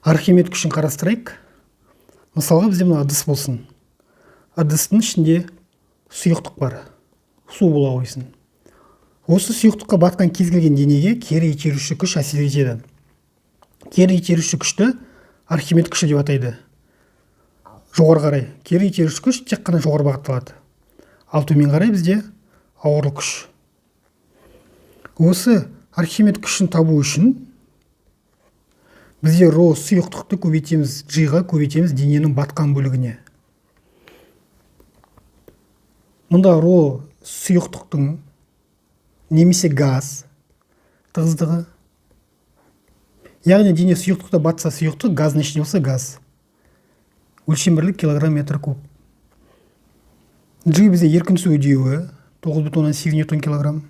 Архимед күшін қарастырайық. Мысалға, бізде мына ыдыс болсын. Ыдыстың ішінде сұйықтық бар. Су бола қойсын. Осы сұйықтыққа батқан кез келген денеге кері итеруші күш әсер етеді. Кері итеруші күшті Архимед күші деп атайды. Жоғары қарай кері итеруші күш тек қана жоғары бағытталады. Ал төмен қарай бізде ауырлық күш. Осы Архимед күшін табу үшін бізде ро сұйықтықты көбейтеміз G-ға, көбейтеміз дененің батқан бөлігіне. Мұнда ро сұйықтықтың немесе газ тығыздығы. Яғни дене сұйықтықта батса сұйықтық, газдың ішінде болса газ. Өлшем бірлік килограмм метр куб. G бізде еркін түсу үдеуі 9,8 ньютон килограмм.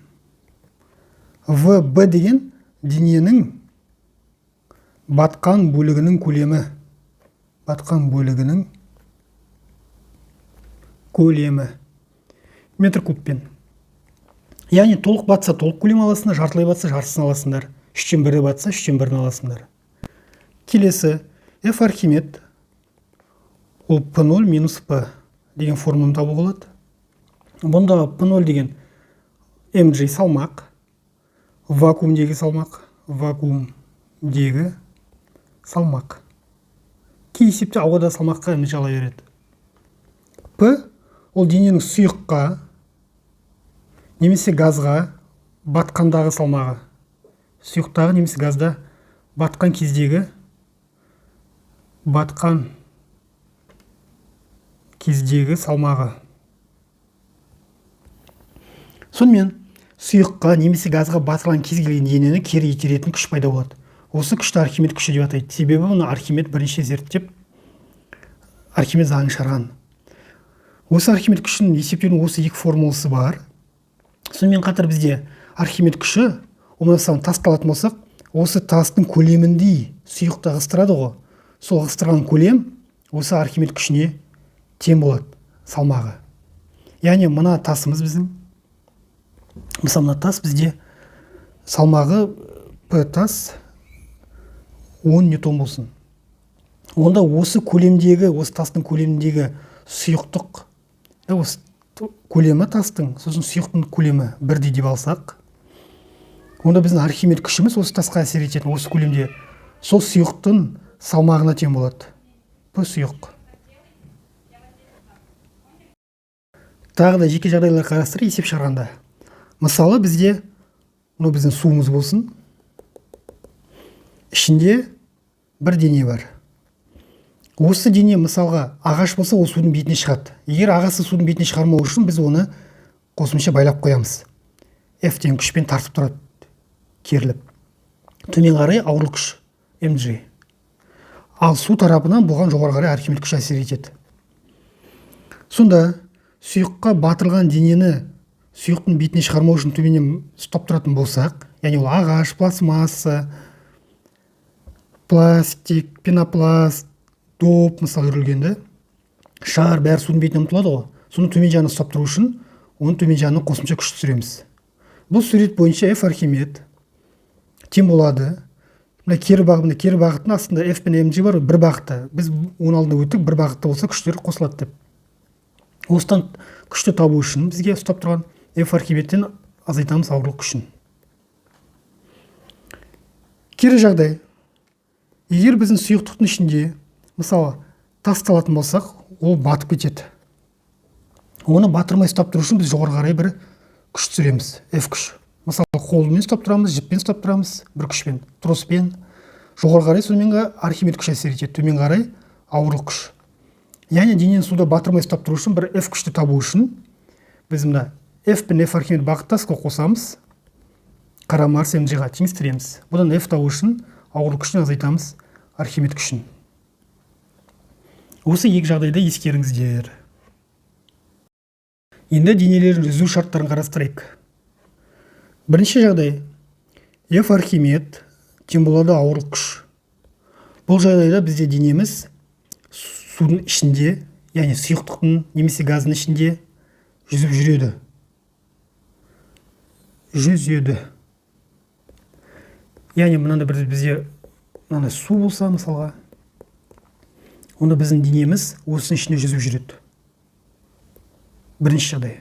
В, Б деген дененің батқан бөлігінің көлемі. Батқан бөлігінің көлемі метр кубпен. Яғни толық батса толық көлем аласыңдар, жартылай батса жартысын аласыңдар. Үштен бірі батса үштен бірін аласыңдар. Келесі F Архимед ол P0 минус P деген формуланы табуға болады. Бұнда P0 деген mg салмақ, вакуумдегі салмақ, вакуумдегі салмақ. Кей есепте ауада салмаққа mg ала береді. P ол дененің сұйыққа немесе газға батқандағы салмағы. Сұйықтағы немесе газда батқан кездегі салмағы. Сонымен сұйыққа немесе газға батырылған кез келген денені кері итеретін күш пайда болады. Осы күшті Архимед күші деп атайды. Себебі мұны Архимед бірінші зерттеп, Архимед заңын шығарған. Осы Архимед күшін есептеудің осы екі формуласы бар. Сонымен қатар бізде Архимед күші, ол мысалы тасты алатын болсақ, осы тастың көлеміндей сұйықты ығыстырады ғой. Сол ығыстырған көлем осы Архимед күшіне тең болады салмағы. Яғни мына тасымыз біздің, мысалы мына тас бізде салмағы P тас 10 ньютон болсын. Онда осы көлемдегі, осы тастың көлеміндегі сұйықтық, осы көлемі тастың, сосын сұйықтың көлемі бірдей деп алсақ, онда біздің Архимед күшіміз осы тасқа әсер ететін осы көлемде сол сұйықтың салмағына тең болады. P сұйық. Тағы да жеке жағдайлар қарастырып есеп шығарғанда. Мысалы бізде мынау біздің суымыз болсын. Ішінде бір дене бар. Осы дене мысалға ағаш болса, ол судың бетіне шығады. Егер ағашты судың бетіне шығармау үшін біз оны қосымша байлап қоямыз. F деген күшпен тартып тұрады, керіліп. Төмен қарай ауырлық күш mg. Ал су тарапынан бұған жоғары қарай Архимед күші әсер етеді. Сонда сұйыққа батырылған денені сұйықтың бетіне шығармау үшін төменнен ұстап тұратын болсақ, яғни ол ағаш, пластмасса, пластик, пенопласт, доп мысалы үрілгенде, шар бәрі судың бетіне ұмтылады ғой. Соны төмен жағына ұстап тұру үшін оның төмен жағына қосымша күш түсіреміз. Бұл сурет бойынша F Архимед тең болады. Мына кері бағыт, мына кері бағыттың астында F пен mg бар, бір бағытта. Біз оның алдында өттік, бір бағытта болса күштер қосылады деп. Осыдан күшті табу үшін бізге ұстап тұрған F Архимедтен азайтамыз ауырлық күшін. Кері жағдай. Егер біздің сұйықтықтың ішінде мысалы тас алатын болсақ, ол батып кетеді. Оны батырмай ұстап тұру үшін біз жоғары қарай бір күш түсіреміз, F күш. Мысалы қолмен ұстап тұрамыз, жіппен ұстап тұрамыз, бір күшпен, троспен. Жоғары қарай сонымен Архимед күші әсер етеді, төмен қарай ауырлық күш. Яғни денені суда батырмай ұстап тұру үшін бір F күшті табу үшін біз мына F пен F Архимед бағыттас қосамыз, қарама-қарсы mg-ға теңестіреміз. Бұдан F табу үшін ауырлық күшін азайтамыз Архимед күшін. Осы екі жағдайда ескеріңіздер. Енді денелердің жүзу шарттарын қарастырайық. Бірінші жағдай. F Архимед тең болады ауырлық күш. Бұл жағдайда бізде денеміз судың ішінде, яғни сұйықтықтың немесе газдың ішінде жүзіп жүреді. Жүзеді. Яғни мынандай бір бізде Мынандай су болса, мысалға, онда біздің денеміз осының ішінде жүзіп жүреді. Бірінші жағдай.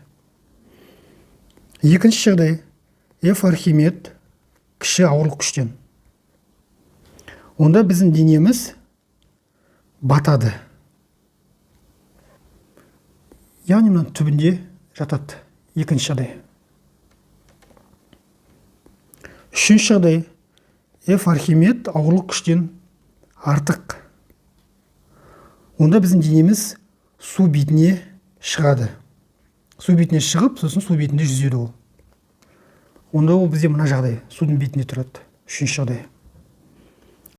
Екінші жағдай: F Архимед кіші ауырлық күштен. Онда біздің денеміз батады, яғни мынаның түбінде жатады. Екінші жағдай. Үшінші жағдай: F Архимед ауырлық күштен артық. Онда біздің денеміз су бетіне шығады. Су бетіне шығып, сосын су бетінде жүзеді ол. Онда ол бізде мына жағдай, судың бетінде тұрады. Үшінші жағдай.